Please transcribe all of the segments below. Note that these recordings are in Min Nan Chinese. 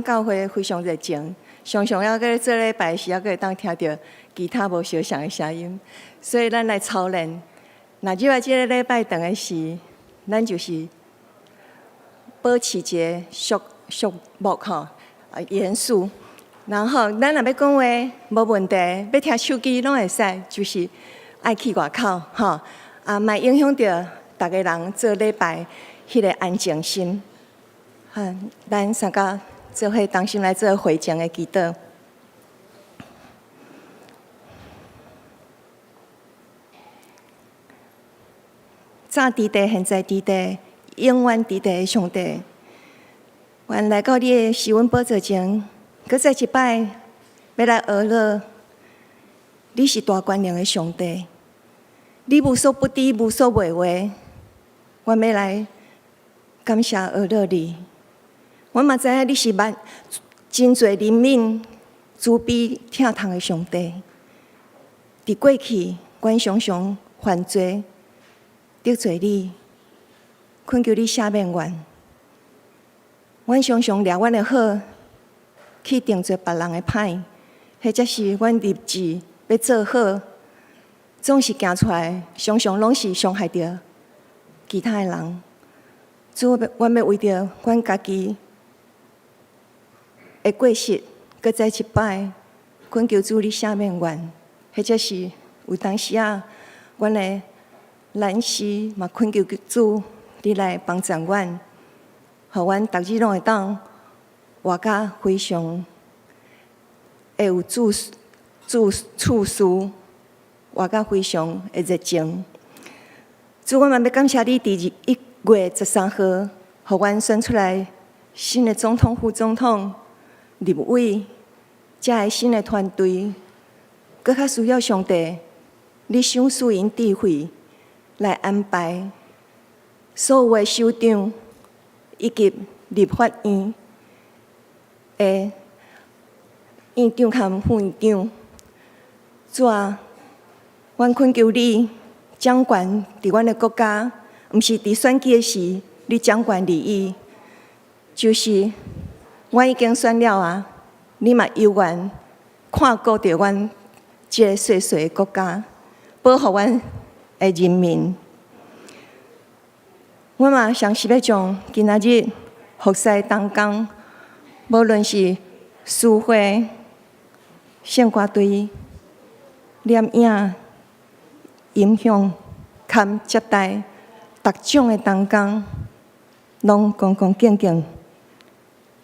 教會非常熱情，常常猶閣做禮拜時，猶閣會當聽著其他無相仝的聲音，所以咱來操練。若入來這个禮拜堂的時，咱就是保持一个肅肅穆吼，啊嚴肅。然後咱若欲講話無問題，欲聽手機攏會使，就是愛去外口吼，啊，莫影響著逐个人做禮拜彼个安靜心。哈，咱三家做伙同心來做會前的祈禱。早佇地，現在佇地，永遠佇地的上帝，阮來到你的施恩寶座前，閣再一擺欲來學樂。你是大權能的上帝，你無所不知，無所袂為。阮欲來感謝學樂你。阮嘛知影你是萬真濟憐憫、慈悲、疼痛的上帝。佇過去，阮常常犯罪，得罪你，懇求你赦免阮。阮常常掠阮的好去定做別人的歹，或者是阮立志欲做好，總是行出來，常常攏是傷害著其他的人。主，阮欲為著阮家己的過失，閣再一擺懇求主你赦免阮，或者是有當時仔，阮的懶惰嘛，懇求主你來幫助阮，予阮逐日攏會當活甲非常會有處處處事，活甲非常的熱情。主，阮嘛欲感謝你，佇1月13號，予阮選出來新的總統、副總統、立委，遮个新的團隊，閣較需要上帝，你賞賜𪜶智慧來安排所有的首長以及立法院的院長佮副院長。主啊，阮懇求你掌權佇阮的國家，毋是佇選舉的時你掌權而已，就是阮已經選了啊，你嘛猶原看顧著阮這个細細的國家，保護阮的人民。我嘛誠實欲將今仔日服侍同工，無論是司會、聖歌隊、攝影、音響、兼接待，逐種的同工，攏恭恭敬敬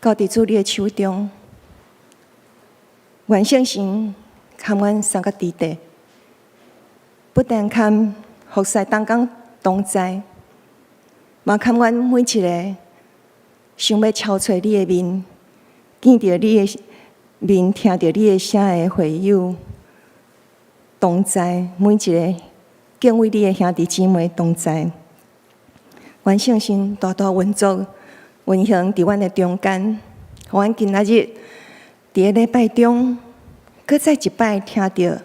交佇主你的手中。願聖神佮阮三个佇地，不但佮服侍同工同在，嘛佮阮每一个想欲朝揣你的面、見著你的面、聽著你的聲的會友同在，每一个敬畏你的兄弟姊妹同在。願聖神大大運作、運行佇阮的中間，予阮今仔日佇个禮拜中，閣再一擺聽著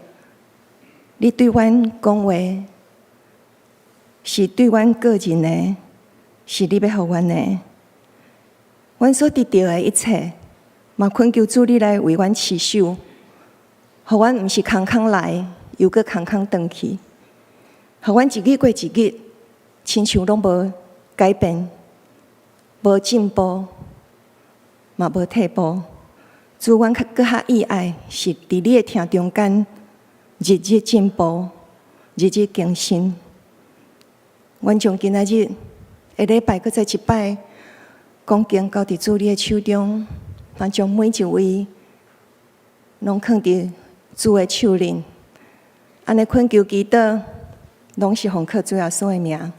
你對阮講話，是對阮個人的，是你欲予阮的。阮所得著的一切，嘛懇求主你來為阮持守，予阮毋是空空來，又閣空空轉去，予阮一日過一日，親像攏無改變，無進步，嘛無退步。主，阮較閣較意愛是佇你的疼中間，日日進步，日日更新。阮將今仔日的禮拜，閣再一擺，恭敬交佇主你的手中，嘛將每一位攏囥佇主的手裡。按呢懇求祈禱，攏是奉靠主耶穌的名。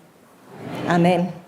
阿們。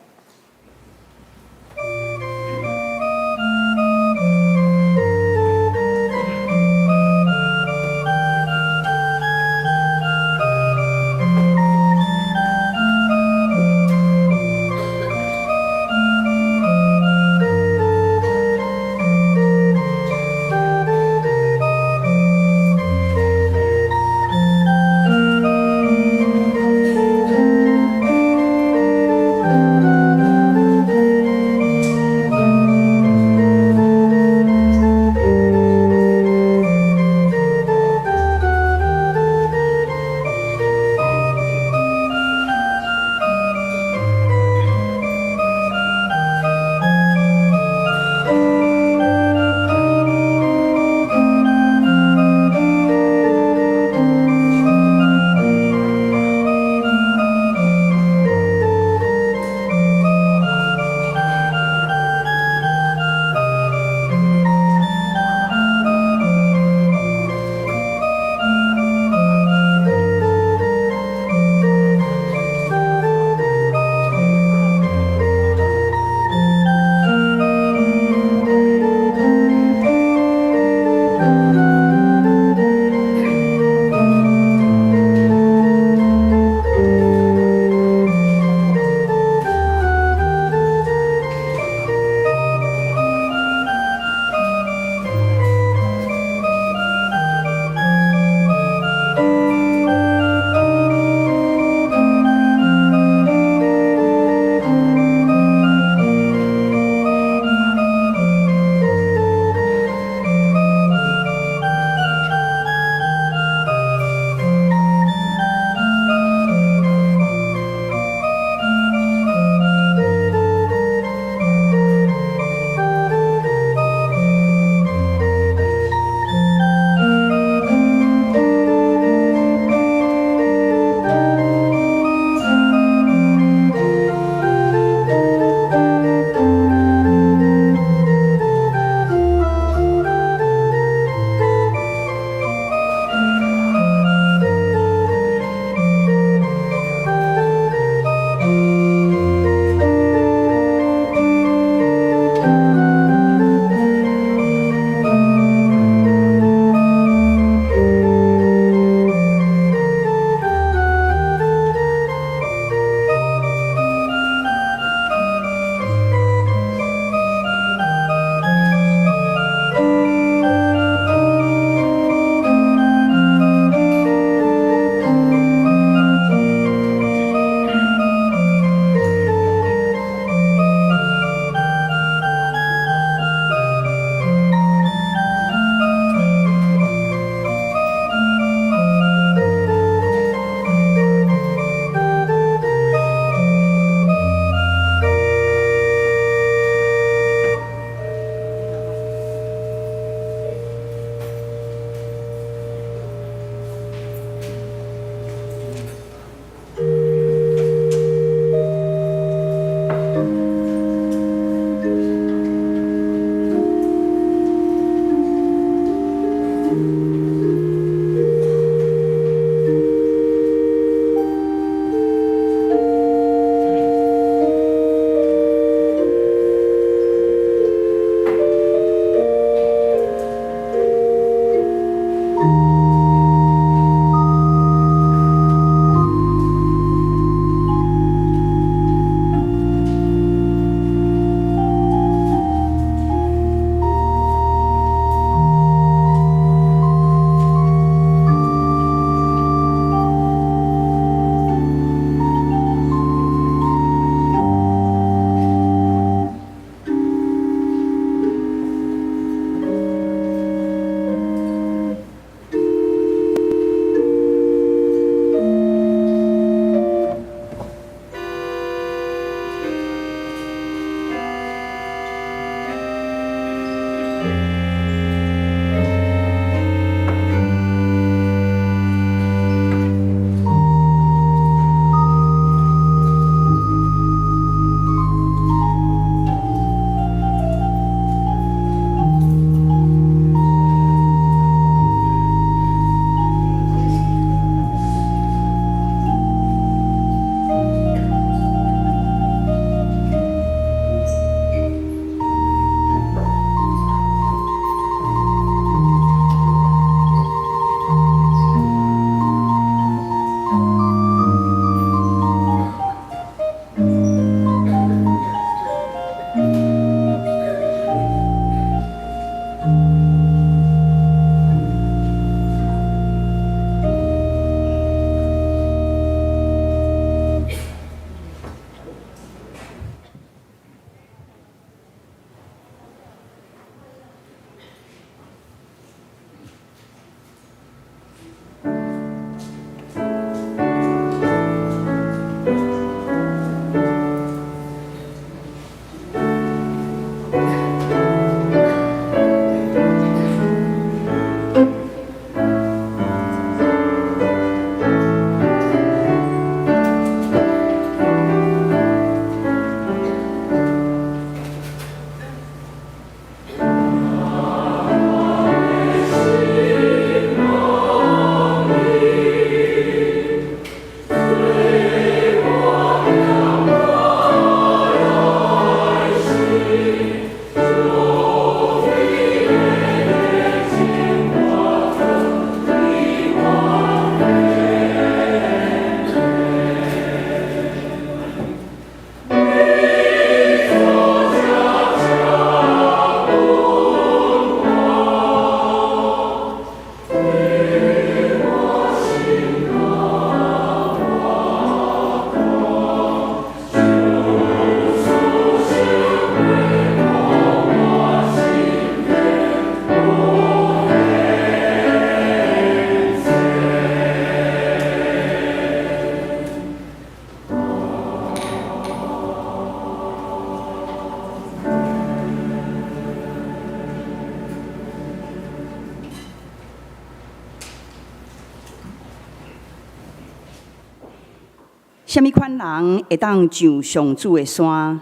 啥物款人會當上上主的山？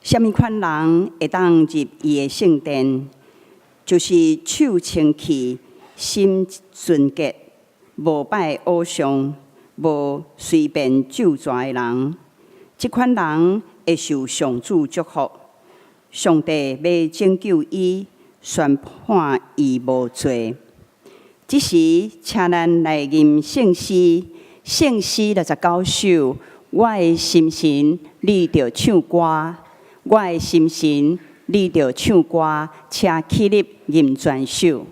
啥物款人會當入伊的聖殿？就是手清氣、心純潔、無拜偶像、無隨便咒詛的人。這款人會受上主祝福。上帝欲拯救伊，宣判伊無罪。這時，請咱來吟聖詩，聖詩69首。我的心神，你著唱歌；我的心神，你著唱歌，請起立吟全首。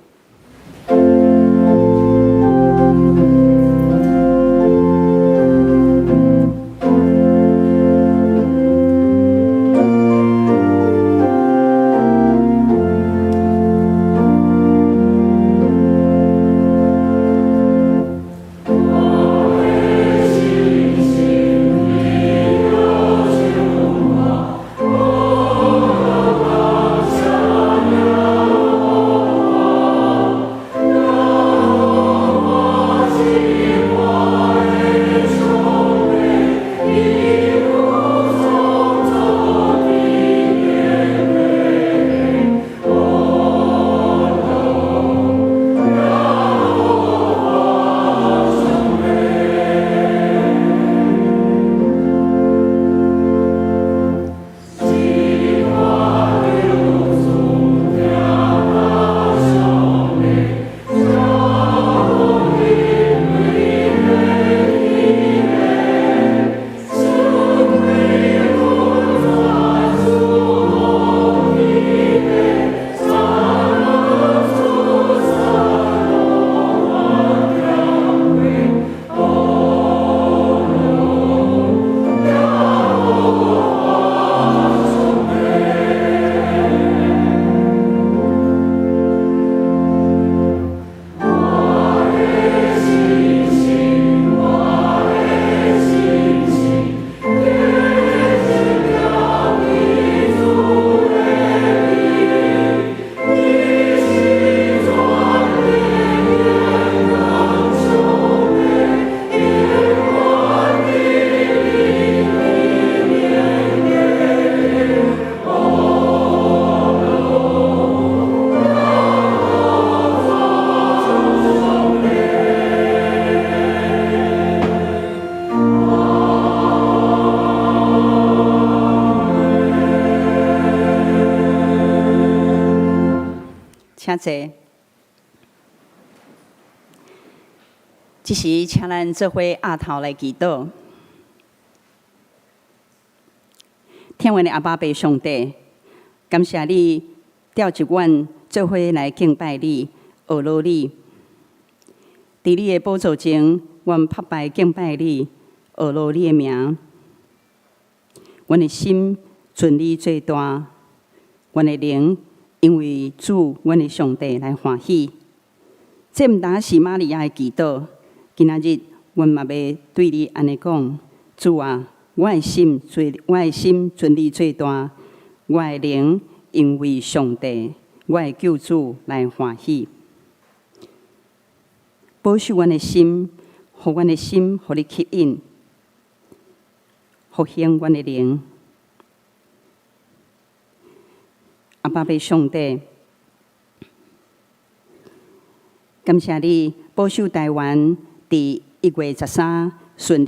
請坐。這時，請咱做伙徛頭來祈禱。天父的阿爸父上帝，感謝你召集阮做伙來敬拜你、學羅你。佇你的寶座前，阮拍敗敬拜你、學羅你的名。阮的心尊你做大，阮的靈因為主，阮的上帝來歡喜。這毋單是瑪利亞的祈禱，今仔日阮嘛欲對你按呢講：主啊，我的心尊你做大，我的靈因為上帝，我的救主來歡喜。保守阮的心，予阮的心予你吸引，復興阮的靈。阿爸父上帝，感謝你保守台灣佇1月13順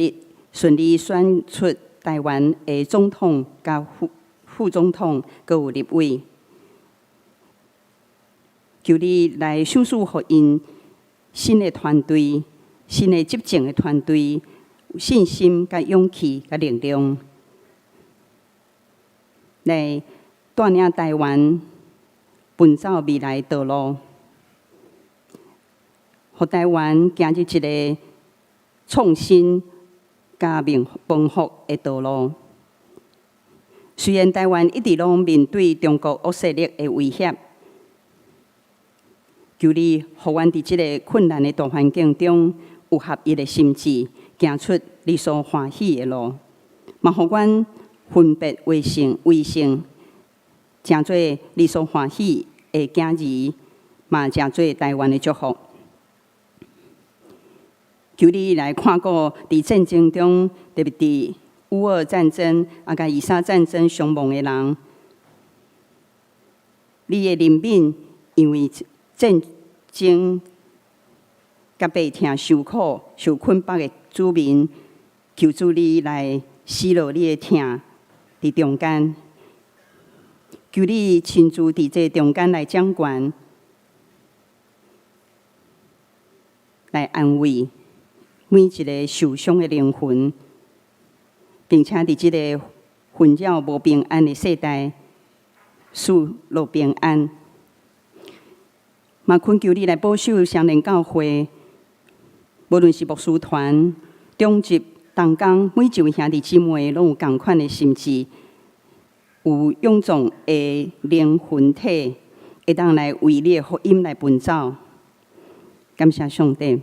利選出台灣的總統佮副總統，閣有立委。求你來賞賜予𪜶新的團隊、新的執政的團隊，有信心、佮勇氣、佮力量，來帶領台灣奔走未來道路，予台灣行入一个創新佮民福的道路。雖然台灣一直攏面對中國惡勢力的威脅，求你予阮佇這个困難的大環境中，有合一的心志，行出你所歡喜的路，嘛予阮分別為聖，為聖，成做你所歡喜的囝兒，嘛成做台灣的祝福。求你來看顧佇戰爭中，特別佇烏俄戰爭啊，佮以沙戰爭傷亡的人，你的憐憫，因為戰爭佮悲痛受苦、受捆綁的子民，求主你來施落你的疼佇中間，求你親自佇這中間來掌權，來安慰每一个受傷的靈魂，並且佇這个紛擾無平安的世代，賜落平安。嘛懇求你來保守雙連教會，無論是牧師團、長執、同工，每一位兄弟姊妹，攏有仝款的心志，有勇壯的靈魂體，會當來為你的福音來奔走。感謝上帝，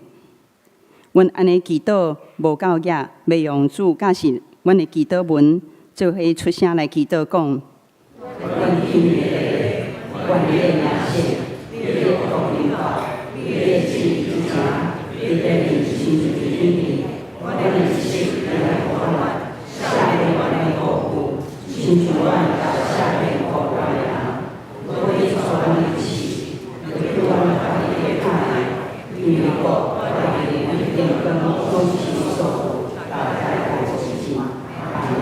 阮按呢祈禱無夠額，欲用主教示阮的祈禱文，做伙出聲來祈禱講。阮天父，願你的名聖，你的國臨到，你的旨意行，佇地面親像佇天頂。阮的一食予阮，赦免阮的過誤，親像阮也赦免過阮的人。無去帶阮入試，卻救阮脫離歹的。因為國、權柄、榮光，攏是你所有，到代代無止境。阿們。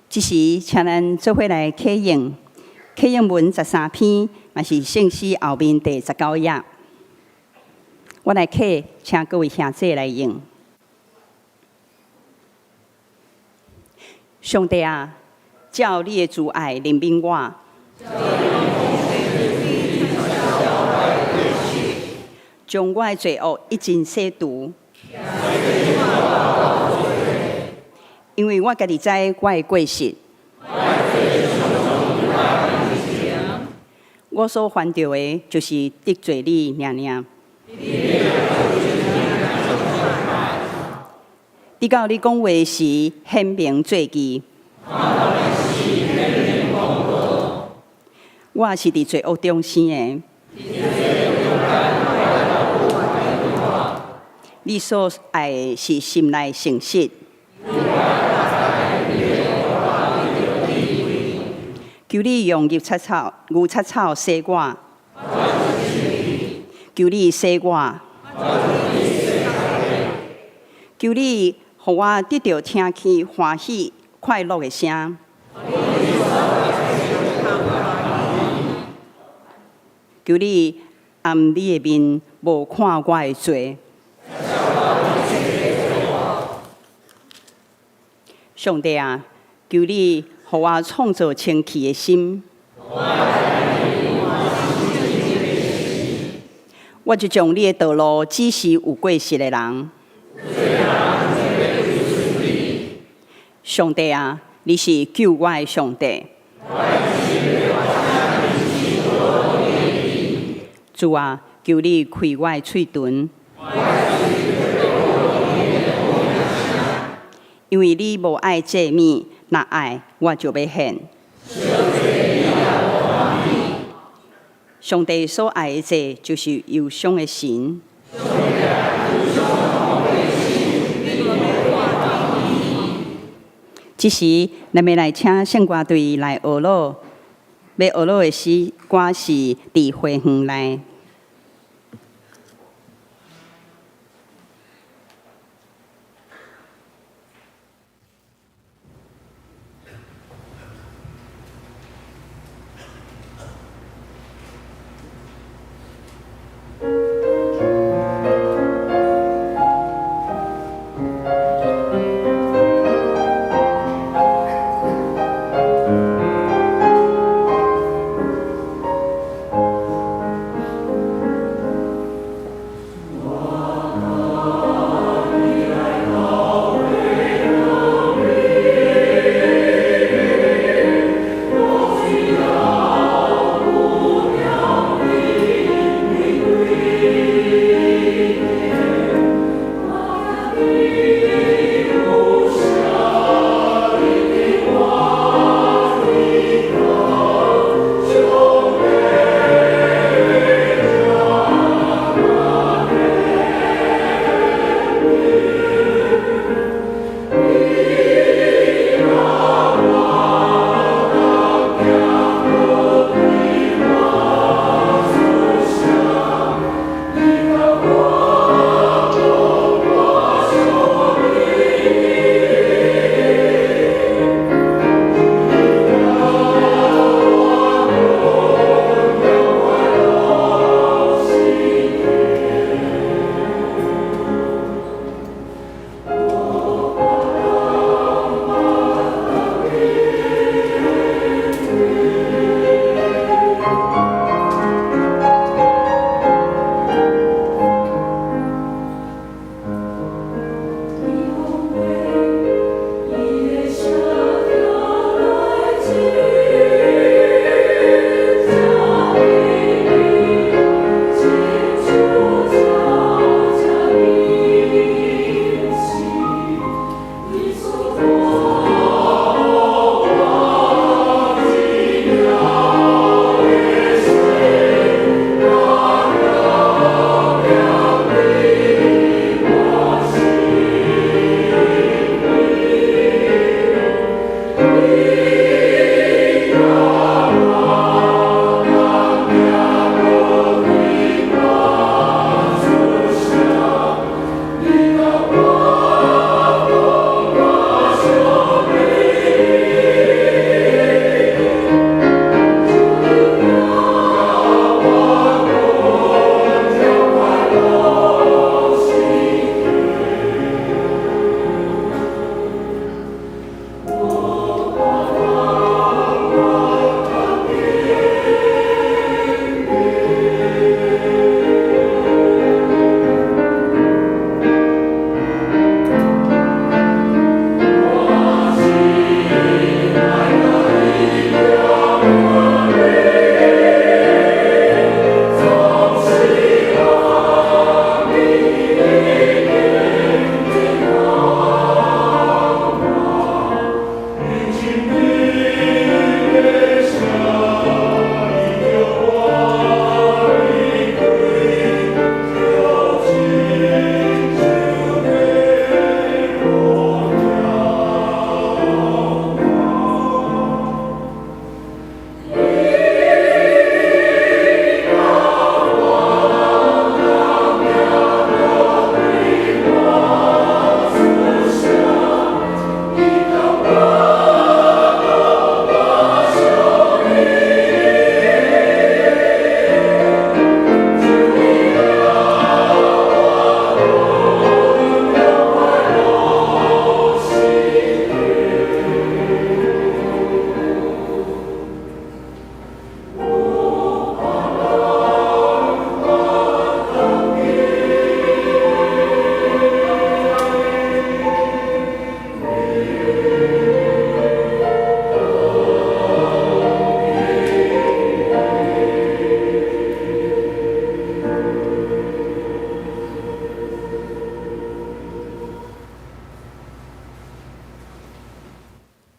這時，請咱做伙來啟應，啟應文13篇，嘛是聖詩後面第19頁。我來啟，請各位兄弟來應。上帝啊，照你的慈愛憐憫我，將我的罪惡一盡洗除。因為我家己知我的過失，我所犯著的，就是得罪你爾爾。直到你講話時，顯明罪證。我是佇罪惡中生的。你所愛的是心內誠實。求你用牛插草洗我，求你洗我，求你予我得著聽見歡喜快樂的聲。求你掩你的面，無看我的罪。上帝啊，求你予我創造清氣的心。我就將你的道路指示有過失的人。上帝啊，你是救我的上帝。主啊，求你開我的喙唇。因為你無愛祭物，若愛我就欲獻。上帝所愛的祭，就是憂傷的心。這時，咱欲來請聖歌隊來學樂，欲學樂的詩歌是佇花園內。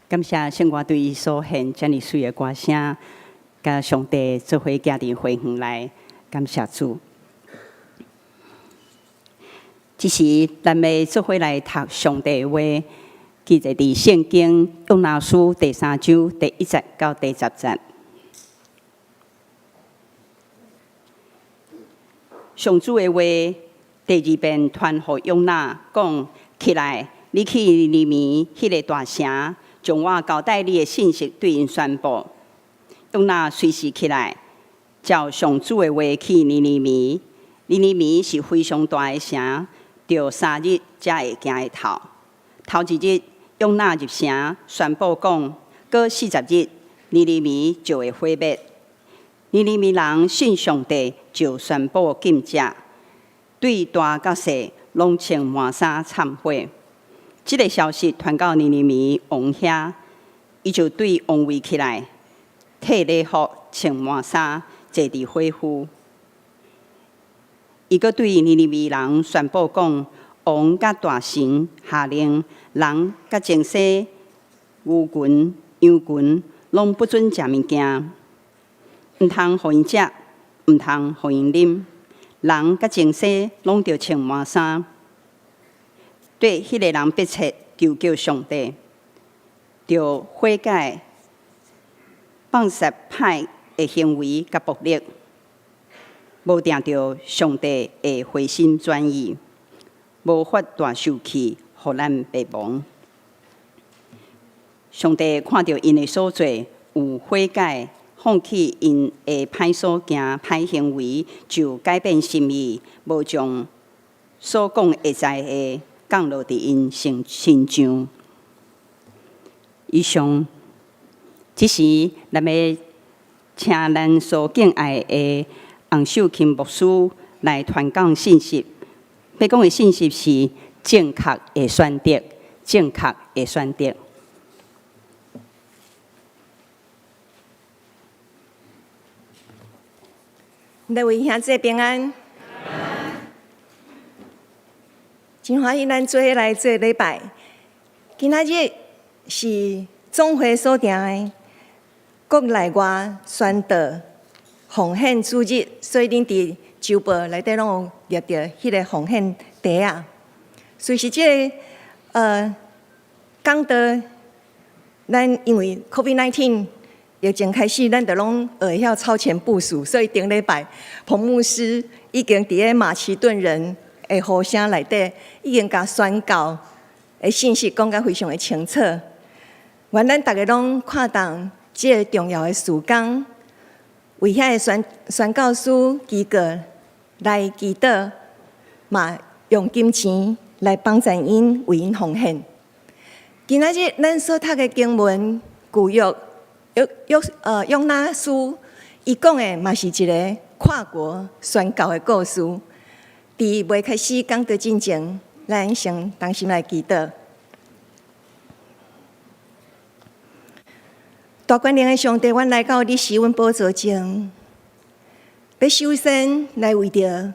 感謝聖歌隊所獻遮爾媠的歌聲，佮上帝做伙行佇花園內，感謝主。這時，咱欲做伙來讀上帝的話，記載佇聖經約拿書第三章第一節到第十節。上主的話第二遍傳予約拿，講：起來，你去尼尼微彼个大城，將我交代你的信息對𪜶宣布。約拿隨時起來，照上主的話去尼尼微。尼尼微是非常大的城，著三日才會行會透。頭一日，約拿入城宣布講：閣40日，尼尼微就會毀滅。尼尼微人信上帝，就宣布禁食，對大佮細攏穿麻衫懺悔。這个消息傳到尼尼微王遐，伊就對王位起來，褪禮服，穿麻衫，坐佇火墟。伊閣對尼尼微人宣布講：王佮大臣下令，人佮精細牛群、羊群，攏不准食物件。毋通予𪜶食，毋通予𪜶啉。人佮精牲攏著穿麻衫，對彼个人迫切求叫上帝，著悔改，放捨歹的行為佮暴力，無定著上帝會回心轉意，無發大受氣，予咱滅亡。上帝看著𪜶的所做有悔改。放棄𪜶的歹所行、歹行為，就改變心意，無將所講的災禍降落佇𪜶身身上。以上，這時咱欲請咱所敬愛的洪秀琴牧師來傳講信息。欲講的信息是正確的選擇，正確的選擇。各位兄弟平安，真歡喜咱做伙來做禮拜。今仔日是總會所定的國內外宣道奉獻主日，所以恁佇週報內底攏有掠著彼个奉獻袋仔。其實這个講道，咱因為 COVID-19 疫情開始，咱就攏會曉超前部署，所以頂禮拜彭牧師已經佇咧馬其頓人的呼聲內底，已經共宣告的信息講甲非常的清楚。願咱逐个攏看重這个重要的時間，為遐个宣教師機構來祈禱，嘛用金錢來幫助𪜶，為𪜶奉獻。今仔日咱所讀的經文舊約。約拿書，伊講的嘛是一个跨國宣教的故事。佇未開始講道進前，咱先同心來祈禱。大權能的上帝，阮來到你施恩寶座前，欲首先來為著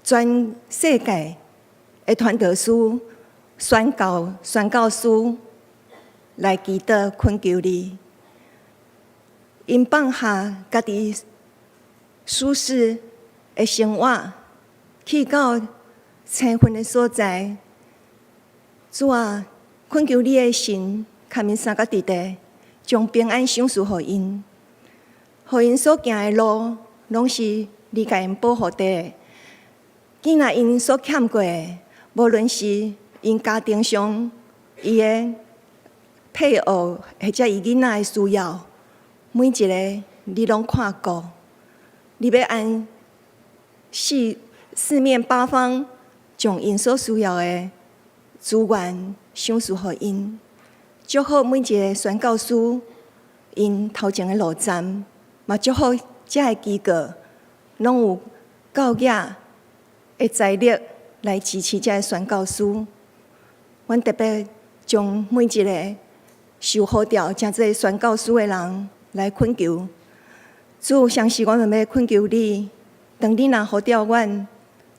全世界的傳道師、宣教師來祈禱懇求你。𪜶放下家己舒適的生活，去到青雲的所在。主啊，懇求你的神，共𪜶相佮佇咧，將平安賞賜予𪜶，予𪜶所行的路，攏是你共𪜶保護的。囝若𪜶所欠過的，無論是𪜶家庭上伊的配偶或者伊囡仔的需要。每一个你攏看顧，你欲按四面八方將𪜶所需要的資源賞賜予𪜶，祝福每一个宣教師𪜶頭前的路站，嘛祝福遮个機構攏有夠額的財力來支持遮个宣教師。阮特別將每一个受呼召成做宣教師的人來懇求，主，相信阮嘛欲懇求你，當你若呼召阮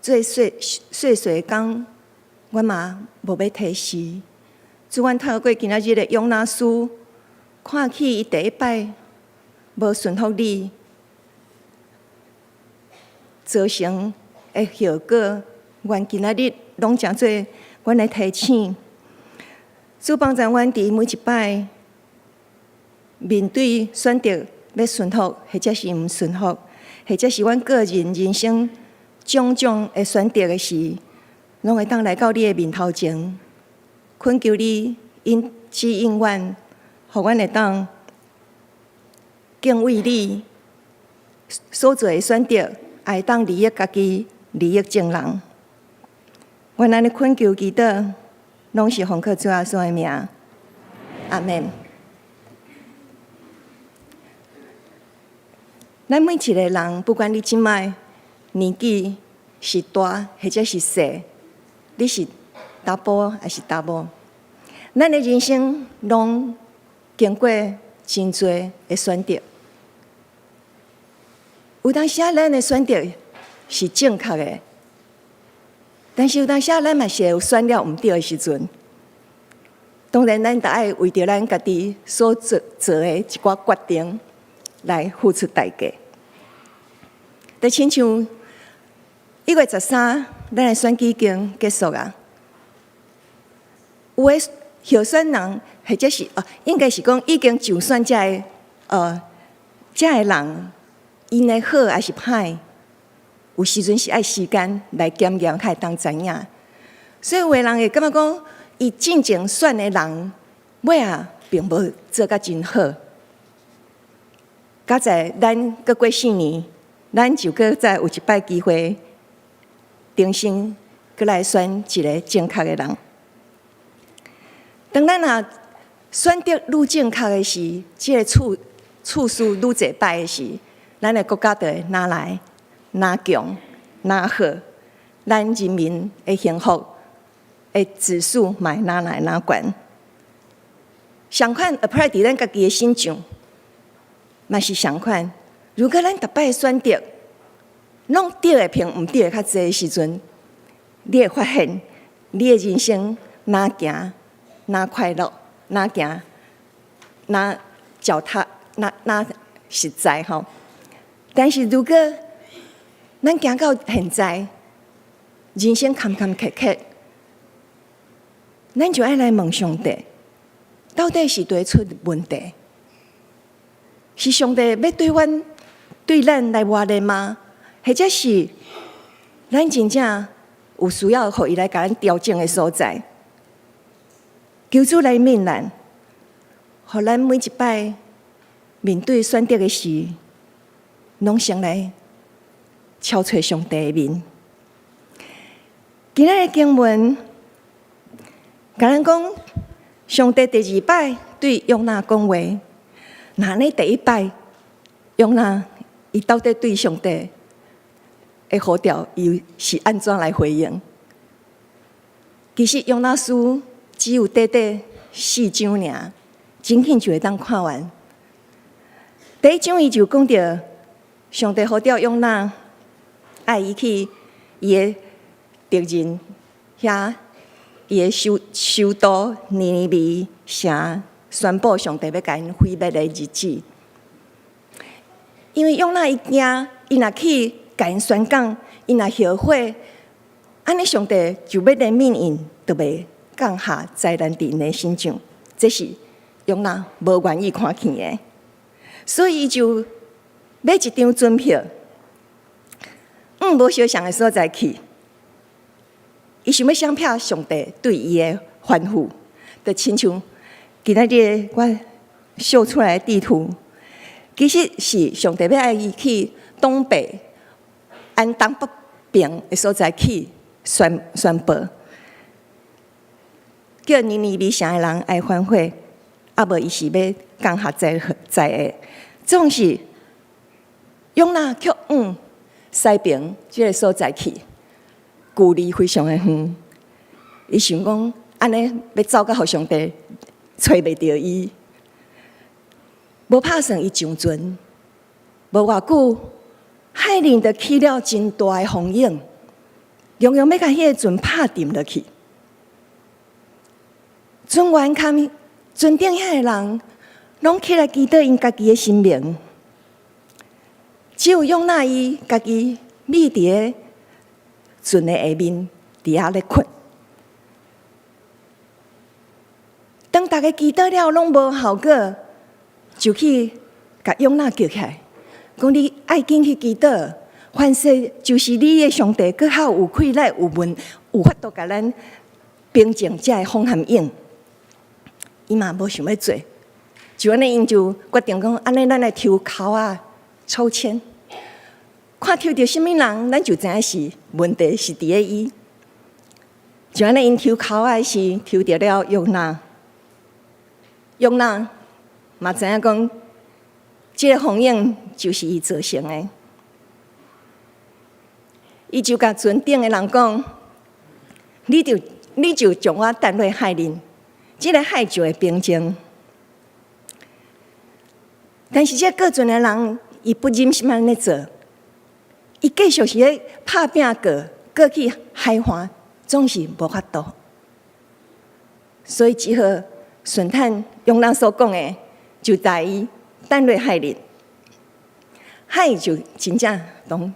做細細細工，阮嘛無欲推辭。主，阮透過今仔日的約拿書，看起伊第一擺無順服你，造成的後果，願今仔日攏成做阮的提醒。主幫助阮佇每一擺面對選擇欲順服，或者是毋順服，或者是阮個人人生種種的選擇的時，攏會當來到你的面頭前，懇求你引指引阮，予阮會當敬畏你所做的選擇，也會當利益家己，利益眾人。阮按呢懇求祈禱，攏是奉靠主耶穌的名，阿們。咱每一個人，不管你這擺年紀是大或者是細，你是查埔抑是查某，咱的人生攏經過真濟的選擇。有當時仔咱的選擇是正確的，但是有當時仔咱嘛是會有選了毋對的時陣。當然，咱著愛為著咱家己所做做的一寡決定來付出代價。就親像1月13，咱的選舉已經結束啊。有的候選人，或者是哦，應該是講已經上選這个人，𪜶的好抑是歹，有時陣是愛時間來檢驗，才會當知影。所以有的人會感覺講，伊進前選的人，尾仔並無做甲真好。佳哉咱閣過4年，咱就閣再有一擺機會，重新閣來選一个正確的人。當咱若選擇愈正確的時，這个次數愈濟擺的時，咱的國家就會愈來愈強、愈好，咱人民的幸福的指數嘛會愈來愈懸。相款 apply 佇咱家己的身上，嘛是相款。如果咱逐擺選擇攏對的比毋對的較濟的時陣，你會發現你的人生愈行愈快樂，愈行愈腳踏愈愈實在吼。但是如果咱行到現在，人生坎坎坷坷，咱就愛來問上帝，到底是佗出問題？是上帝欲對阮對咱來磨練嗎？或者是咱真正有需要予伊來共咱調整的所在？求主來憫咱，予咱每一擺面對選擇的時，攏先來敲揣上帝的面。今仔日經文，共咱講，上帝第二擺對約拿講話，若按呢第一擺約拿伊到底對上帝的呼召，伊是按怎來回應？其實約拿書只有短短四章爾，真緊就會當看完。第一章伊就講著上帝呼召約拿，愛伊去伊的敵人遐，伊的首都尼尼微城宣布上帝欲共𪜶毀滅的日子。因為約拿伊驚，伊若去共𪜶宣講，伊若後悔，按呢上帝就欲憐憫𪜶，就袂降下災難佇𪜶的身上。這是約拿無願意看見的，所以伊就買一張船票，往無相像的所在去。伊想欲閃避上帝對伊的吩咐，就親像今仔日我秀出來的地圖，其實是上帝欲愛伊去東北、按東北邊的所在去宣布，叫尼尼微城的人愛反悔，啊無伊是欲降下災禍。總是約拿卻往西邊這个所在去，距離非常的遠。伊想講，按呢欲走到予上帝揣袂著伊，無拍算伊上船，無偌久，海裡就起了真大的風湧，強強欲共彼个船拍沉落去。船員佮船頂遐个人，攏起來祈禱𪜶家己的神明。只有約拿伊家己覕佇个船的下面，佇遐咧睏。當逐家祈禱了，攏無效果，就去共約拿叫起來，講你愛緊去祈禱，凡勢就是你的上帝，閣較有氣力、有問、有法度共咱平靜這个風和湧。伊嘛無想欲做，就按呢，𪜶就決定講，按呢咱來抽籤仔，抽籤，看抽著啥物人，咱就知影是問題是佇咧伊。就按呢，𪜶抽籤仔時，抽著了約拿，約拿嘛知影講，這個風湧就是伊造成的。伊就共船頂的人講：你就將我擲落海裡，這个海就會平靜。但是這個過船的人，伊不忍心按呢做，伊繼續是咧拍拚過，過去海岸，總是無法度。所以只好順趁約拿所講的，就帶伊擲落海裡，海就真正攏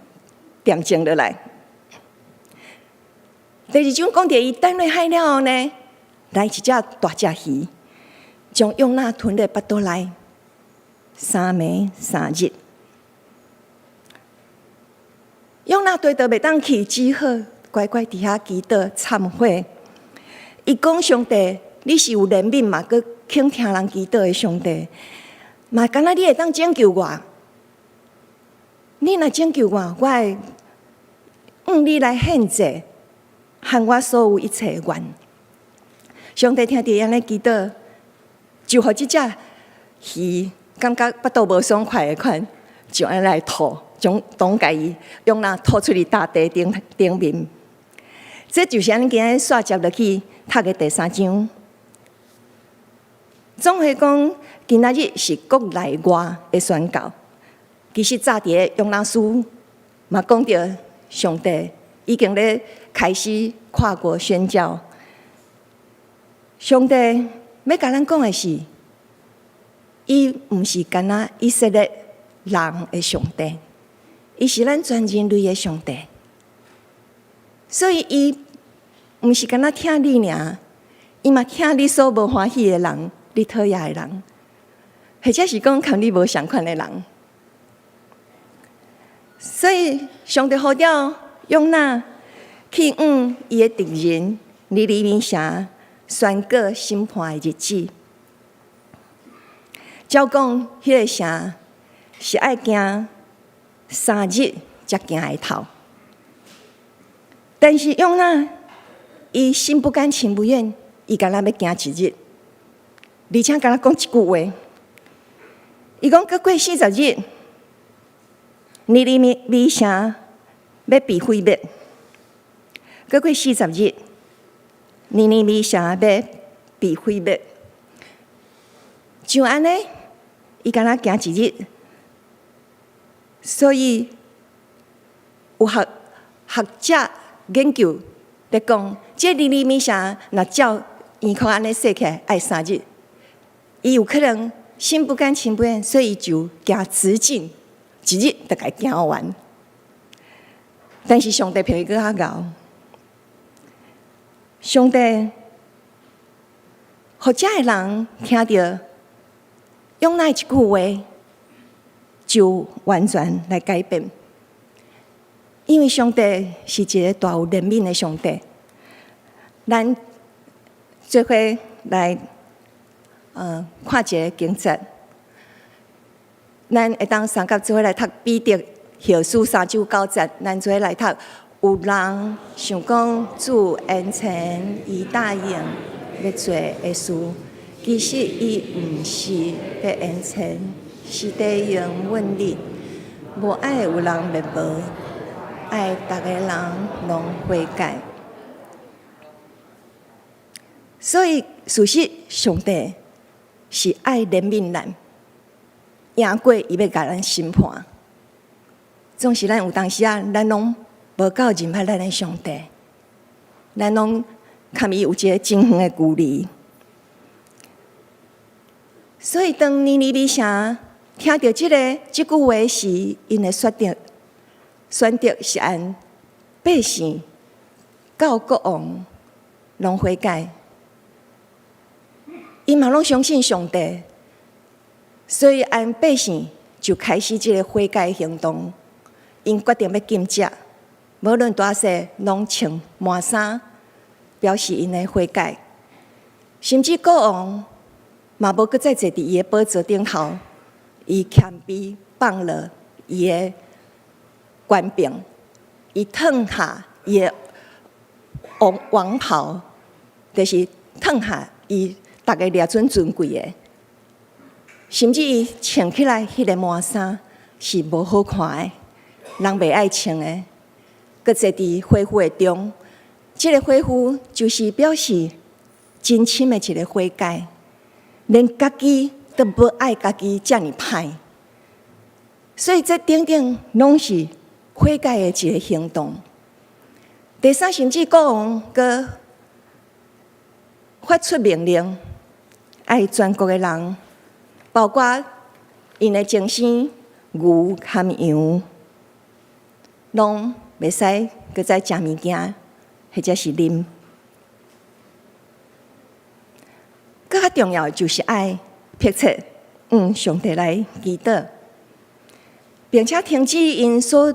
恬靜落來。第二章講著伊擲落海了後呢，來一隻大隻魚，將約拿吞佇腹肚內3暝3日。約拿地都袂當去，只好乖乖佇遐祈禱懺悔。伊講上帝，你是有憐憫嘛，閣肯聽人祈禱的上帝，嘛敢若你會當拯救我。你若拯救我，我會向你來獻祭，還我所有一切願。上帝聽著伊按呢祈禱，就予這隻魚感覺腹肚無爽快的款，就按呢來吐，將擋共伊約拿吐出去大地頂頂面。這就是咱今日煞接落去讀的第三章。總會講，今仔日是國內外的宣告。其實早佇个約拿書嘛講著上帝已經咧開始跨國宣教。上帝欲共咱講的是，伊毋是干焦以色列人的上帝，伊是咱全人類的上帝。所以伊毋是干焦疼你爾，伊嘛疼你所無歡喜的人，你討厭的人，或者是講佮你無仝款的人。所以上帝呼召約拿去向伊的敵人尼尼微城宣告審判的日子。照講，彼个城是愛行3日才行會透。但是約拿伊心不甘情不願，伊干焦欲行一日，而且干焦講一句話，伊講閣過四十日，尼尼微城欲被毀滅。閣過四十日，尼尼微城欲被毀滅。就按呢，伊干焦行一日，所以有學學者研究咧講，這尼尼微城若照圓箍按呢算起來，愛三日。伊有可能心不甘情不願，所以就行直徑，一日就共行完。但是上帝比伊閣較𠢕，上帝予遮的人聽著約拿一句話，就完全來改變。因為上帝是一个大有憐憫的上帝，咱做伙來看一个經節，咱會當相佮做伙來讀彼得後書三章九節，咱做伙來讀。有人想講主延遲伊答應欲做的事，其實伊毋是欲延遲，是佇容忍你，無愛有人滅亡，愛逐个人攏悔改。所以事實上帝是愛憐憫咱，贏過伊欲共咱審判。總是咱有當時啊，咱攏無夠認捌咱的上帝，咱攏佮伊有一个真遠的距離。所以當尼尼微城聽著這句話時，𪜶的選擇是按百姓到國王攏悔改，𪜶嘛攏相信上帝，所以按百姓就開始這個悔改行動。𪜶決定欲禁食，無論大細，攏穿麻衫，表示𪜶的悔改。甚至國王嘛無閣再坐佇伊的寶座頂頭，伊謙卑放落伊的權柄，伊褪下伊的王袍，就是褪下伊逐个掠準尊貴的，甚至伊穿起來彼個麻衫是無好看的，人袂愛穿的，閣坐佇火窟的中，這個火窟就是表示真深的一個悔改，連家己都無愛家己遮爾歹，所以這等等攏是悔改的一個行動。第三，甚至國王閣發出命令，愛全國的人，包括𪜶的終生牛含羊，攏袂使閣再食物件，或者是啉。閣較重要的就是愛迫切向上帝來祈禱，並且停止𪜶所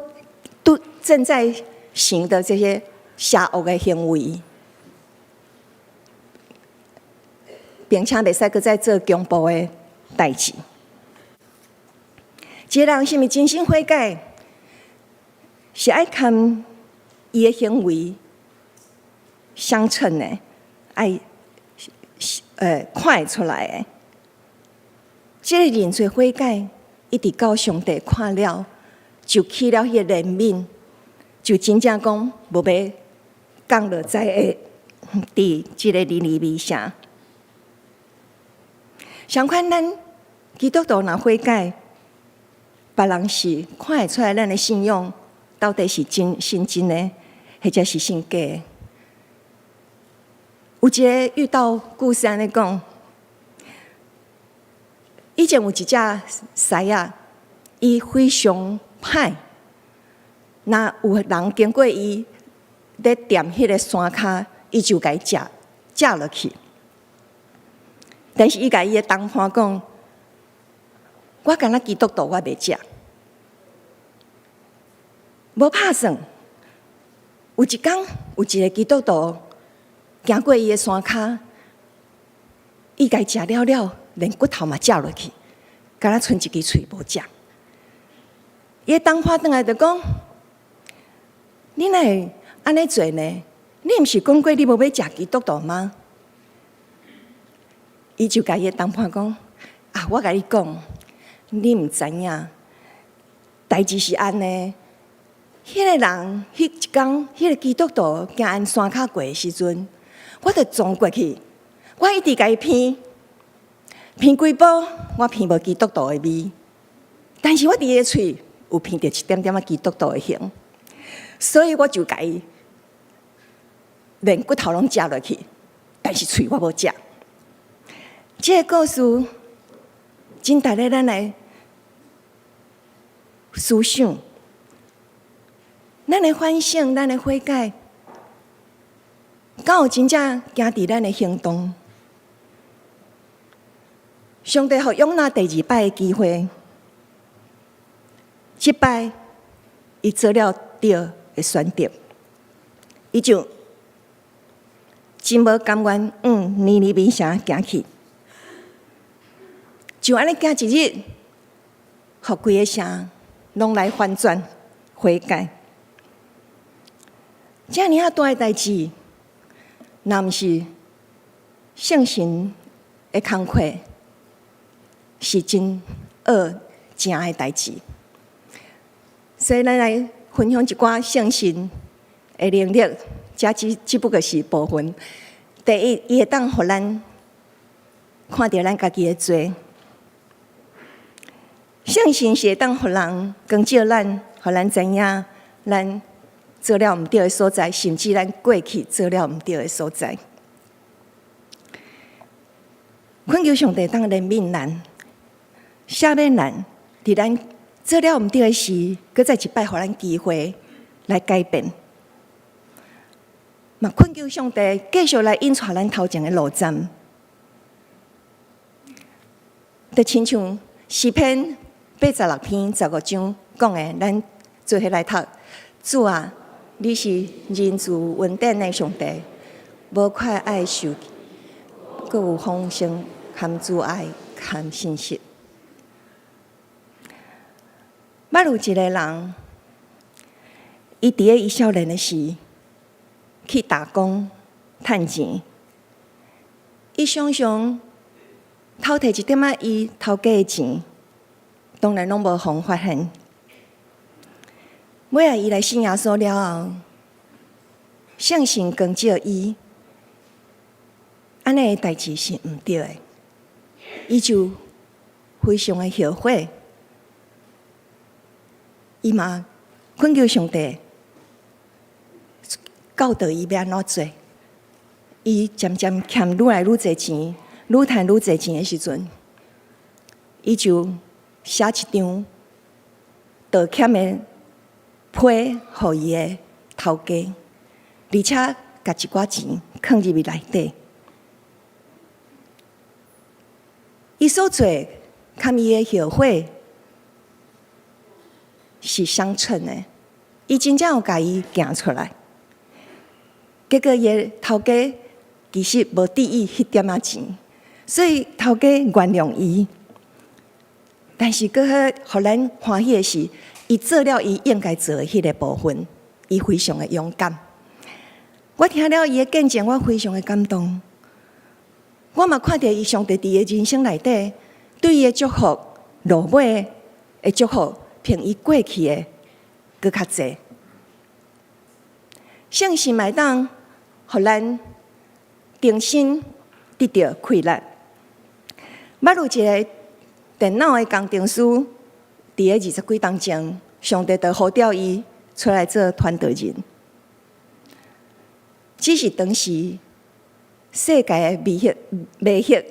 拄正在行的這些邪惡的行為，並且袂使閣再做強暴的代誌。一個人是毋是真心悔改，是愛看伊的行為相稱的，愛看會出來的。這個認罪悔改，一直到上帝看了，就起了彼個憐憫，就真正講無欲降落災禍佇這個尼尼微城。相款，咱基督徒若悔改，別人是看會出來咱的信仰到底是真信真的，或者是信假的。有一个喻道故事按呢講，以前有一隻獅仔，伊非常歹，若有人經過伊咧踮彼个山跤，伊就共伊食食落去。但是伊共伊的同伴講：我敢若基督徒，我袂食。無拍算，有一工有一个基督徒行過伊的山跤，伊共伊食了了，連骨頭嘛食落去，敢若賰一支喙無食。伊的同伴轉來就講：你哪會按呢做呢？你毋是講過你無欲食基督徒嗎？伊就共伊的同伴講：啊，我共你講，你毋知影，代誌是按呢。彼個人，彼一工，彼個基督徒行按山跤過的時陣，我就撞過去，我一直共伊鼻，鼻幾步，我鼻無基督徒的味，但是我佇伊的喙有鼻著一點點仔基督徒的形，所以我就共伊連骨頭攏食落去，但是喙我無食。這個故事真值得咱來思想，咱的反省，咱的悔改，敢有真正行佇咱的行動？上帝予約拿第二擺的機會，這擺伊做了對的選擇，伊就真無甘願往尼尼微城行去，就按呢行一日，予規个城攏來翻轉悔改。遮爾仔大的代誌，若毋是聖神的工課，是真惡成的代誌。所以，咱來分享一寡聖神的能力，這只不過是部分。第一，伊會當予咱看著咱家己的罪。聖神是會當予人光照咱，予咱知影咱做了毋對的所在，甚至咱過去做了毋對的所在。懇求上帝當憐憫咱、赦免咱，佇咱做了毋對的事，閣再一擺予咱機會來改變。嘛，懇求上帝繼續來引帶咱頭前的路站。就親像詩篇86篇15章講的，咱做伙來讀。主啊，你是仁慈恩典的上帝，無快愛受氣，閣有豐盛含慈愛含信實。捌有一个人，伊佇咧伊少年的時去打工趁錢，伊常常偷提一點仔伊頭家的錢，當然攏無予人發現。尾仔伊來信耶穌了後，聖神光照伊，按呢的代誌是毋對的，伊就非常的後悔。伊嘛懇求上帝教導伊欲按怎做。伊漸漸欠愈來愈濟錢，愈趁愈濟錢的時陣，伊就寫一張道歉的批予伊的頭家，而且共一寡錢囥入去內底。伊所做佮伊的後悔是相稱的，伊真正有共伊行出來。結果伊的頭家其實無佇意彼點仔錢，所以頭家原諒伊。但是閣較予咱歡喜的是，伊做了伊應該做的彼个部分，伊非常的勇敢。我聽了伊的見證，我非常的感動。我嘛看著伊上帝佇伊的人生內底，對伊的祝福，落尾的祝福，比伊過去的閣較濟。信心會當予咱重新得著氣力。捌有一个電腦的工程師，佇咧20幾冬前，上帝就呼召伊出來做傳道人。只是當時世界的迷惑迷惑，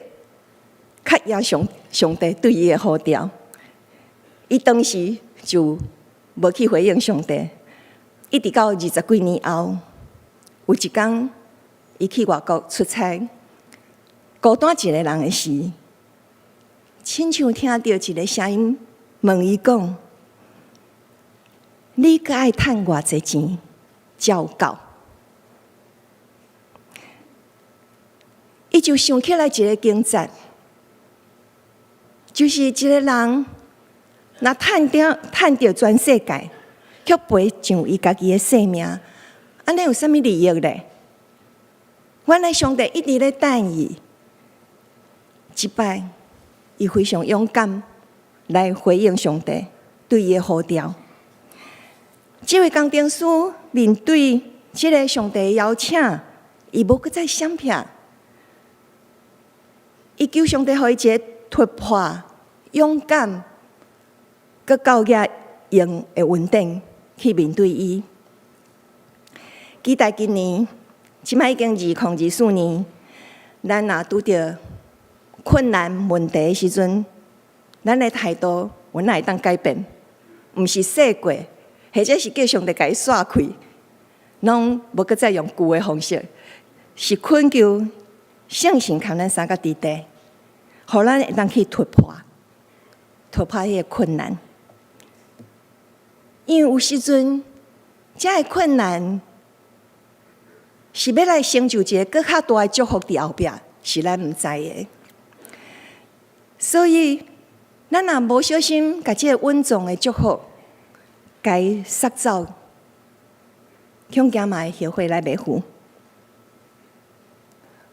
較贏上帝對伊的呼召，伊當時就無去回應上帝。一直到20幾年後，有一工，伊去外國出差，孤單一个人的時，親像聽著一个聲音問伊講：你閣愛趁偌濟錢才有夠？伊就想起來一个經節，就是一个人若趁著全世界，卻賠上伊家己的性命，按呢有啥物利益咧？原來上帝一直咧等伊，這擺伊非常勇敢來回應上帝對伊的呼召。這位工程師面對這个上帝的邀請，伊無閣再閃避。伊求上帝予伊一个突破、勇敢、閣夠額用的恩典去面對伊。期待今年，這擺已經2024年，咱若拄著困難問題的時陣，咱的態度有哪會當改變？毋是說過，或者是叫上帝共伊煞開，攏無閣再用舊的方式，是懇求聖神共咱相佮佇底，予咱會當去突破，突破彼个困難。因為有時陣，這个困難是欲來成就一个閣較大的祝福佇後壁，是咱毋知的。所以，咱若無小心，共這个隱藏的祝福，共伊捒走，恐驚嘛會後悔來袂赴。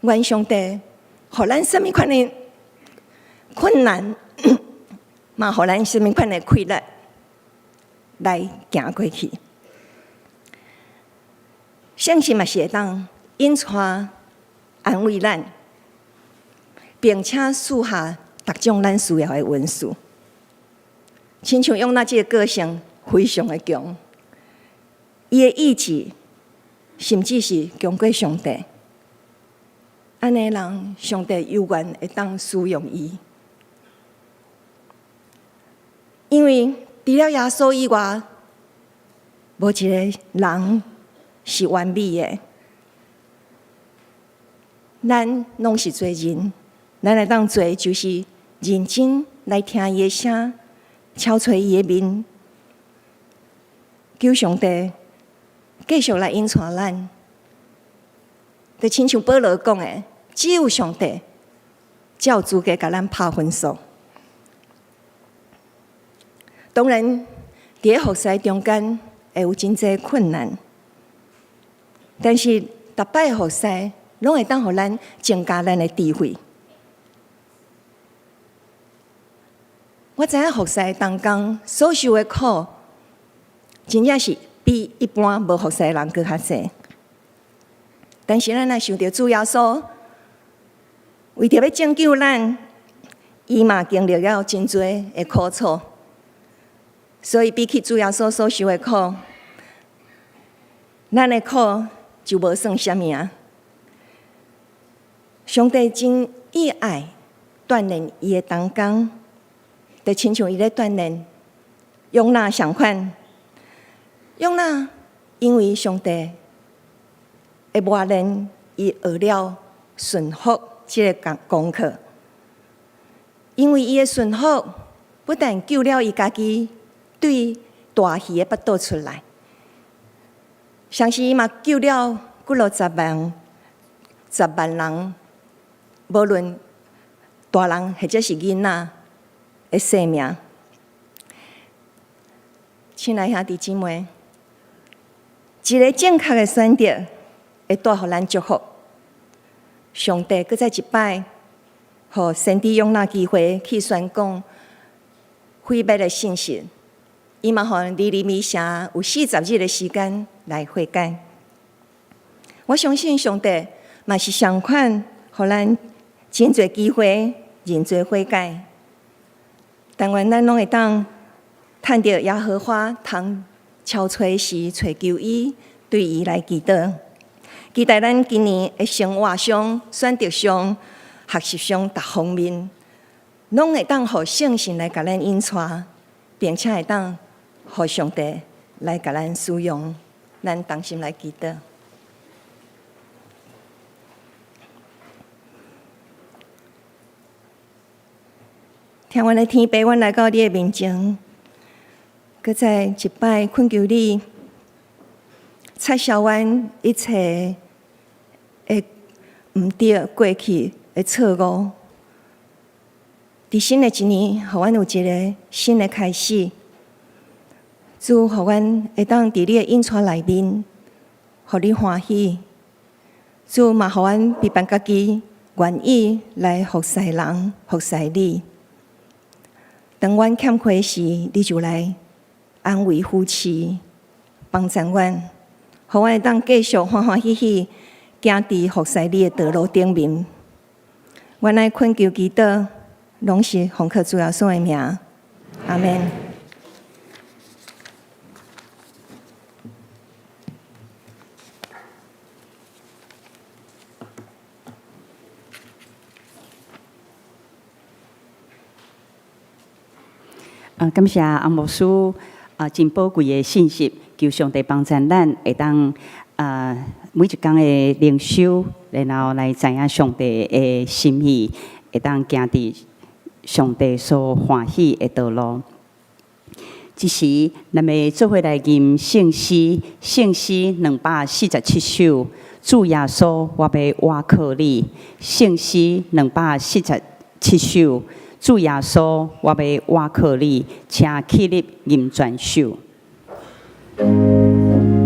願上帝，予咱啥物款的困難，嘛予咱啥物款的氣力來行過去。聖神嘛是會當引帶安慰咱，並且賜下逐種咱需要的恩賜。親像約拿這个個性非常的強，伊的意志甚至是強過上帝。按呢人，上帝猶原會當使用伊。因為除了耶穌以外，無一个人是完美的。咱攏是罪人，咱會當做就是認真來聽伊的聲，敲揣伊的面，求上帝繼續來引帶咱。就親像保羅講的，只有上帝才有資格共咱拍分數。當然，佇咧服侍中間會有真濟困難，但是逐擺服侍攏會當予咱增加咱的智慧。我知影服侍同工所受的苦，真正是比一般無服侍的人閣較濟。但是咱若想著主耶穌為著欲拯救咱，伊嘛經歷了真濟的苦楚，所以比起主耶穌所受的苦，咱的苦就無算啥物啊。上帝真意愛鍛鍊伊的同工，就親像伊咧鍛鍊約拿相款。約拿因為上帝的磨練，伊學了順服這个功課。因為伊的順服，不但救了伊家己對大魚的腹肚出來，同時伊嘛救了幾落十萬、十萬人，無論大人或者是囡仔的性命。親愛兄弟姊妹，一个正確的選擇會帶予咱祝福。上帝閣再一擺，予先知約拿機會去宣講毀滅的信息，伊嘛予尼尼微城有40日的時間來悔改。我相信上帝嘛是相款，予咱真濟機會認罪悔改。但願咱攏會當趁著耶和華通敲揣時，揣求伊，對伊來祈禱。期待咱今年的生活上、選擇上、學習上逐方面，攏會當予聖神來共咱引帶，並且會當予上帝來共咱使用。咱同心來祈禱。疼阮的天父，阮來到你的面前，閣再一擺懇求你，擦消阮一切的毋對、過去的錯誤。佇新的一年，予阮有一个新的開始。主，予阮會當佇你的引帶內面，予你歡喜。主嘛，予阮陪伴家己，願意來服侍人、服侍你。當阮欠缺時，你就來安慰、扶持、幫助阮，予阮會當繼續歡歡喜喜行佇服侍你的道路頂面。阮來懇求祈禱，攏是奉靠主耶穌的名，阿們。啊，感謝洪牧師啊，真寶貴的信息，求上帝幫助咱會當啊每一工的靈修，然後來知影上帝的心意，會當行佇上帝所歡喜的道路。這時，咱欲做伙來吟聖詩，聖詩247首，主耶穌，我欲倚靠你。聖詩247首。主耶穌，我欲倚靠你，請起立吟全首。主耶穌。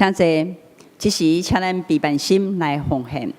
請坐，這時請咱備辦心來奉獻。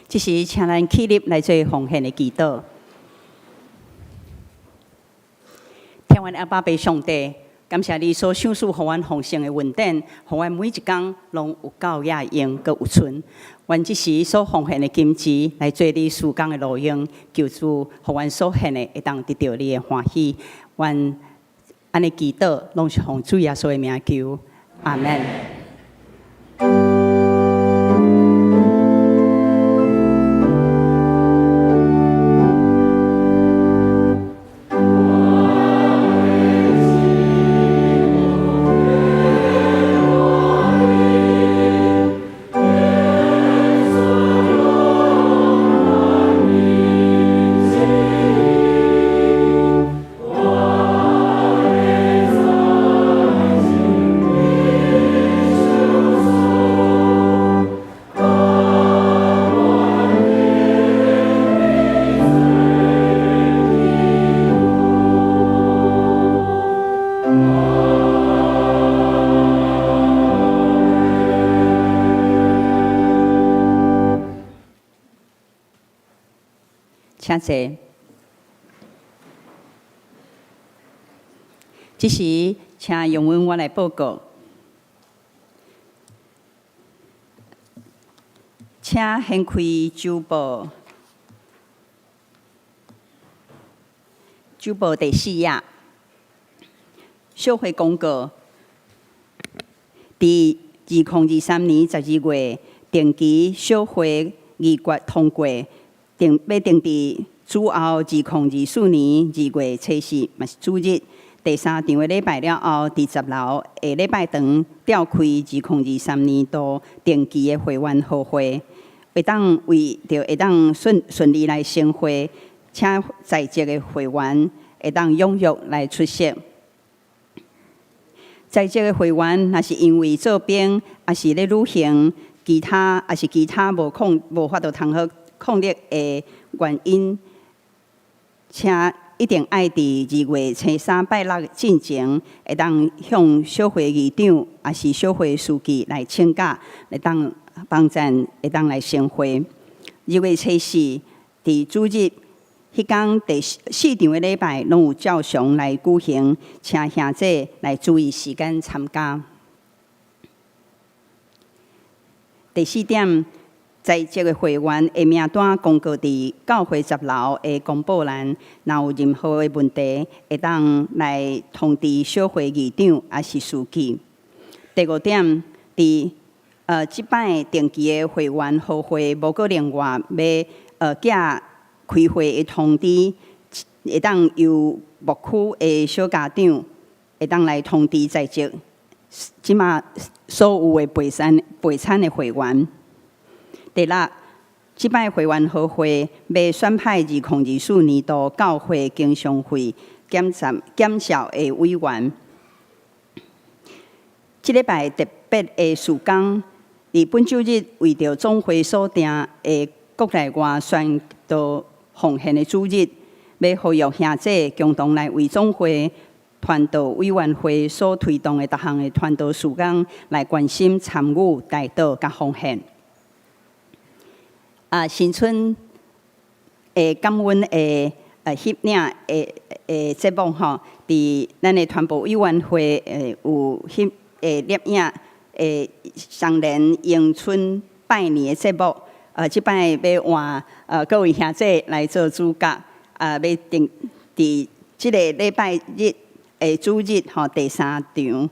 這時，請咱起立來做奉獻的祈禱。天父阿爸父上帝，感謝你所賞賜予阮豐盛的恩典，予阮每一工攏有夠也用，閣有賰。願這時所奉獻的金錢來做你事工的路用，求主予阮所獻的會當得著你的歡喜。願按呢祈禱，攏是奉主耶穌的名求，阿門。請坐。這時，請容許我來報告。請掀開周報，周報第四頁，小會公告。佇2023年12月定期小會議決通過，定欲定佇主後2024年2月初四，嘛是主日第三場的禮拜了後，佇10樓下禮拜堂召開2023年度定期的會員好會，會當為著會當順順利來成會，請在職的會員會當踴躍來出席。在職的會員，若是因為做兵，抑是咧旅行，其他抑是其他無空無法度通好抗力的原因，請一定愛佇二月初三拜六進前，會當向小會議長，抑是小會書記來請假，會當幫贊，會當來成會。二月初四，佇主日彼工第四場的禮拜，攏有照常來舉行，請兄弟來注意時間參加。第四點，在職的會員的名單公告佇教會十樓的公布欄，若有任何的問題，會當來通知小會議長抑是書記。第五點，佇這擺定期的會員和會無閣另外欲寄開會的通知，會當由牧區的小家長會當來通知在職這馬所有的備餐備餐的會員。第六，這擺會員和會欲選派2024年度教會經常費檢查檢校的委員。這禮拜特別的事工，佇本週日為著總會所定的國內外宣道奉獻的主日，欲呼籲兄弟共同來為總會傳道委員會所推動的逐項的傳道事工來關心、參與、代禱佮奉獻。啊，新春的感恩的翕影的的節目吼，佇咱的傳播委員會有翕的攝影的雙連迎春拜年的節目。這擺欲換各位兄弟來做主角，啊，欲定佇這个禮拜日的主日吼，第三場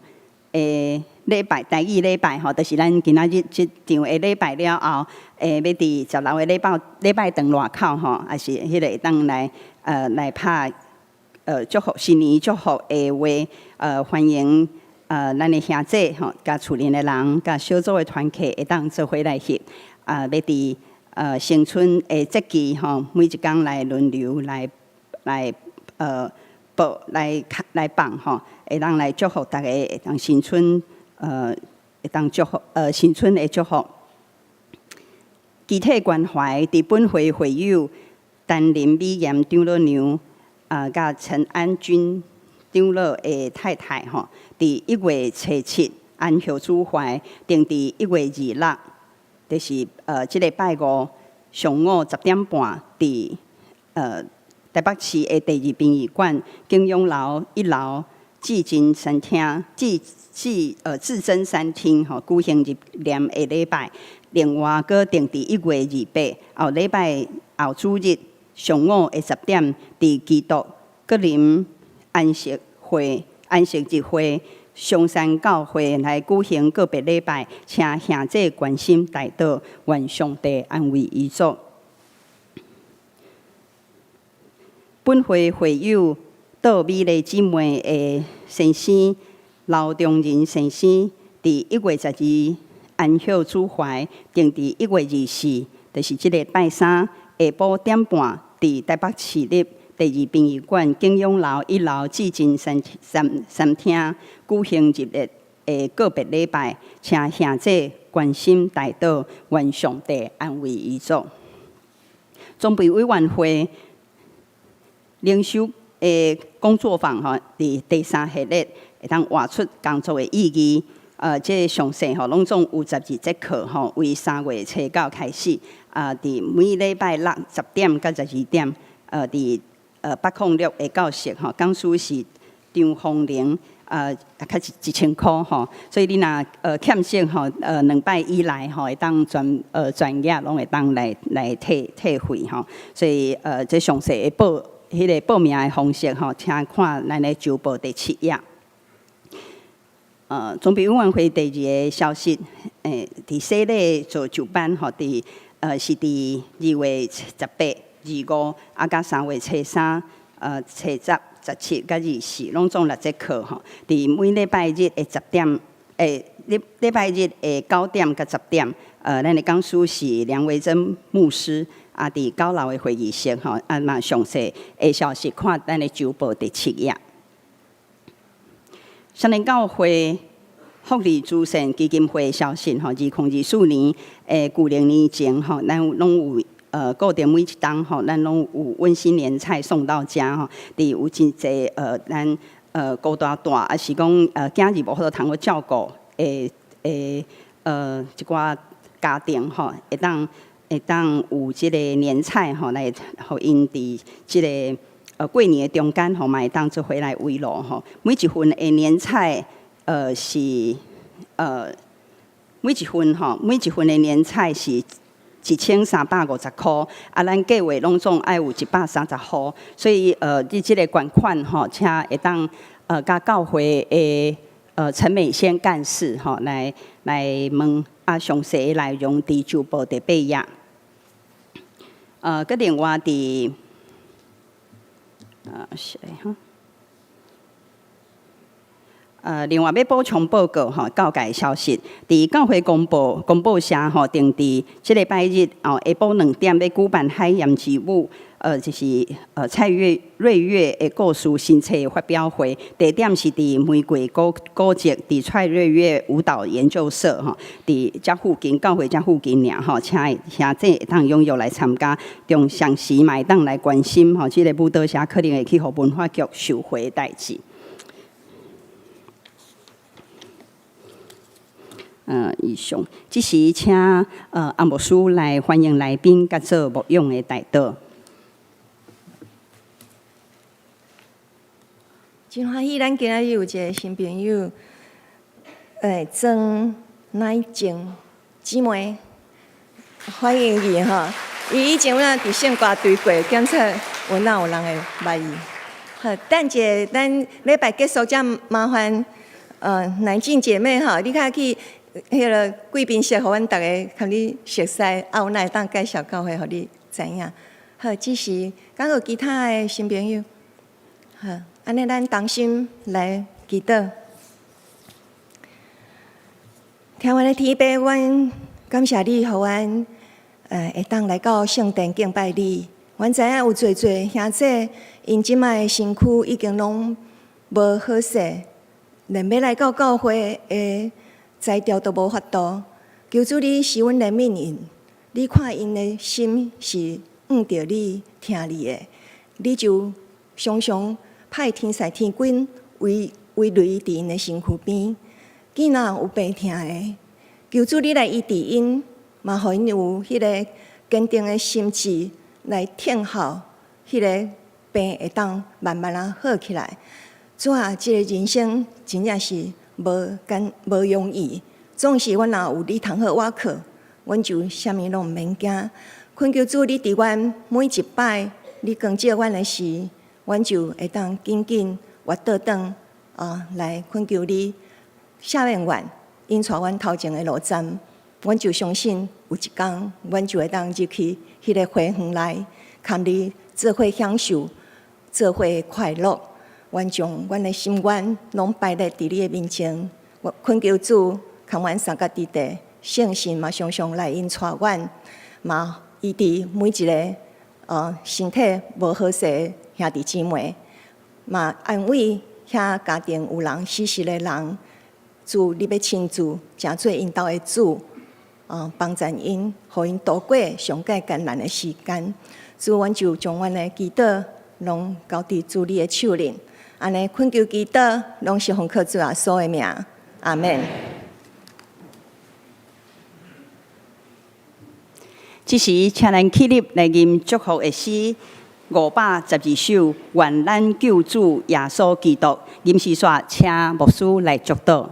的禮拜，台語禮拜吼，就是咱今仔日這場的禮拜了後，欲佇十樓的禮拜禮拜堂外口吼，抑是彼个會當來來拍祝福新年祝福的話，歡迎咱的兄弟吼，佮厝內的人，佮小組的團契會當做伙來翕。啊，欲佇新春的節期吼，每一工來輪流來來報來來放吼，會當來祝福逐家會當新春會當祝福新春的祝福。肢體關懷佇本會會友陳林美妍長老娘啊，佮陳安軍長老的太太吼，佇一月初七安息主懷，定佇一月二六，就是這个拜五上午十點半，佇台北市的第二殯儀館景永樓一樓至真餐廳至至至真餐廳吼舉行入殮的禮拜。另外，閣定佇一月二八後禮拜後主日上午的十點，佇基督閣臨安息會安息日會松山教會來舉行告別禮拜，請兄弟關心代禱，願上帝安慰遺族。本會會友杜美麗姊妹的先生劉中仁先生，佇一月十二安息主懷，定佇一月二四，就是這个拜三下晡點半，佇台北市立第二殯儀館景永樓一樓至真三三三廳舉行入殮的告別禮拜，請兄弟關心代禱，願上帝安慰遺族。裝備委員會靈修的工作坊吼，佇第三學日會當活出工作的意義。這个詳細吼，攏總有十二節課吼，為三月初九開始。啊，佇每禮拜六十點到十二點，佇八空六的教室吼，講師是張鳳玲，較一千箍吼，所以你若欠息吼，兩擺以內吼，會當全全額攏會當來來退退費吼，所以這詳細的報彼个報名的方式吼，請看咱的週報第七頁。準備委員會第二个消息，佇洗禮造就班吼，佇是佇二月十八、二五，啊，佮三月初三、初十、十七佮二四，攏總六節課吼。佇每禮拜日的十點，禮禮拜日的九點佮十點，咱的講師是梁維珍牧師，啊，佇九樓的會議室吼，啊嘛詳細的消息看咱的週報第七頁。雙連教會福利慈善基金會消息吼，2024年的舊曆年前吼，咱攏有固定每一冬吼，咱攏有溫馨年菜送到家吼，佇有真濟咱孤單蹛，抑是講囝兒無法度通好照顧的一寡家庭吼，會當有這個年菜吼，來予𪜶佇這個過年的中間吼，嘛會當做伙來慰勞吼。每一份的年菜是每一份吼，每一份的年菜是1350箍，啊，咱計劃攏總愛有130箍，所以你這個捐款吼，請會當佮教會的陳美仙幹事吼來問，啊，詳細內容佇週報第八頁。閣另外佇是哈。另外欲補充報告吼，教界消息，佇教會公報社吼，定佇這禮拜日哦下晡2點欲舉辦海鹽之舞，就是蔡瑞瑞月的故事新冊發表會，地點是佇玫瑰古蹟，佇蔡瑞月舞蹈研究社吼，佇遮附近教會遮附近爾吼，請兄弟會當踴躍來參加，中上時嘛會當來關心吼，這个舞蹈社可能會去予文化局收回的代誌。以上，這時請阿牧師來歡迎來賓，佮做牧養的代禱。真歡喜，咱今仔日有一個新朋友，曾乃靜姊妹，歡迎伊吼。伊以前阮佇聖歌隊過，檢測有哪有人會捌伊。好，等者咱禮拜結束，才麻煩乃靜姐妹吼，你較去彼个貴賓室，予阮逐家共你熟似，啊，阮會當介紹教會，予你知影。好，這時敢有其他的新朋友？好，按呢咱同心來祈禱。天父的天父，阮感謝你，予阮會當來到聖殿敬拜你。阮知影有濟濟兄弟，𪜶這擺的身軀已經攏無好勢，連欲來到教會的才調都無法度。求主你施恩憐憫𪜶，你看𪜶的心是向著你、聽你的，你就常常派天使天軍圍圍佇𪜶的身軀邊。見若有病疼的，求主你來醫治𪜶，嘛予𪜶有彼个堅定的心志來聽候，彼个病會當慢慢仔好起來。主啊，這个人生真正是無簡無容易，總是阮若有你通好倚靠，阮就啥物攏毋免驚。懇求主，你佇阮每一擺你光照阮的時，阮就會當緊緊活倒轉啊，來懇求你赦免阮，引帶阮頭前的路站，阮就相信有一工，阮就會當入去彼个花園內，共你做伙享受，做伙快樂。阮將阮的心願攏擺列佇你的面前，我懇求主，共阮相佮佇地，聖神嘛常常來引帶阮，嘛醫治每一个身體無好勢的兄弟姊妹，嘛安慰遐家庭有人死暾的人。主，你欲親自成做𪜶兜的主，幫助𪜶，予𪜶度過上蓋艱難的時間。主，阮就將阮的祈禱攏交佇主你的手裡。按呢懇求祈禱，攏是奉靠主耶穌的名，阿們。這時，請咱起立來吟祝福的詩512首，願咱救主耶穌基督。吟詩煞，請牧師來祝禱。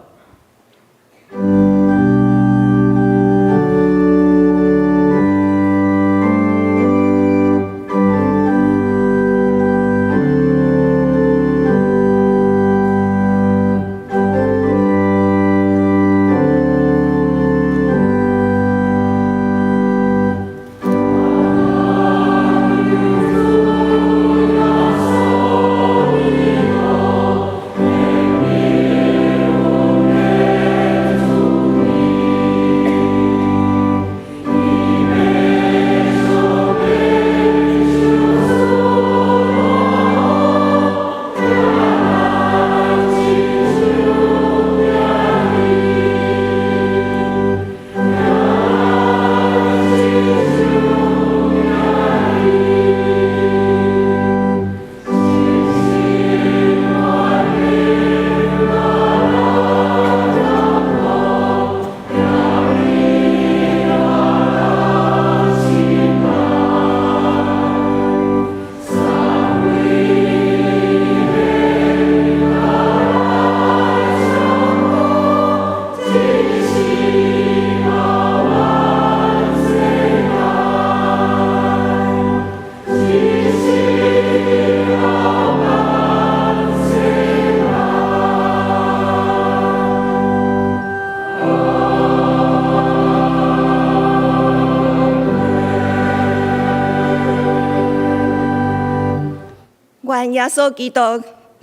願耶穌基督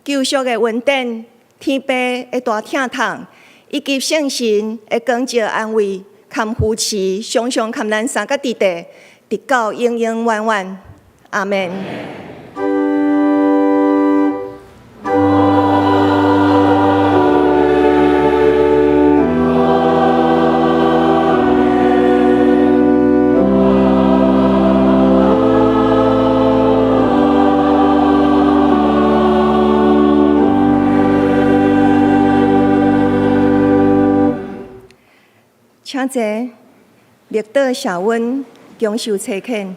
救贖的恩典、天父的大疼痛，以及聖神的光照、安慰、佮扶持，常常佮咱三個弟弟，直到永永遠遠。阿門。請坐，默禱謝恩，享受差遣。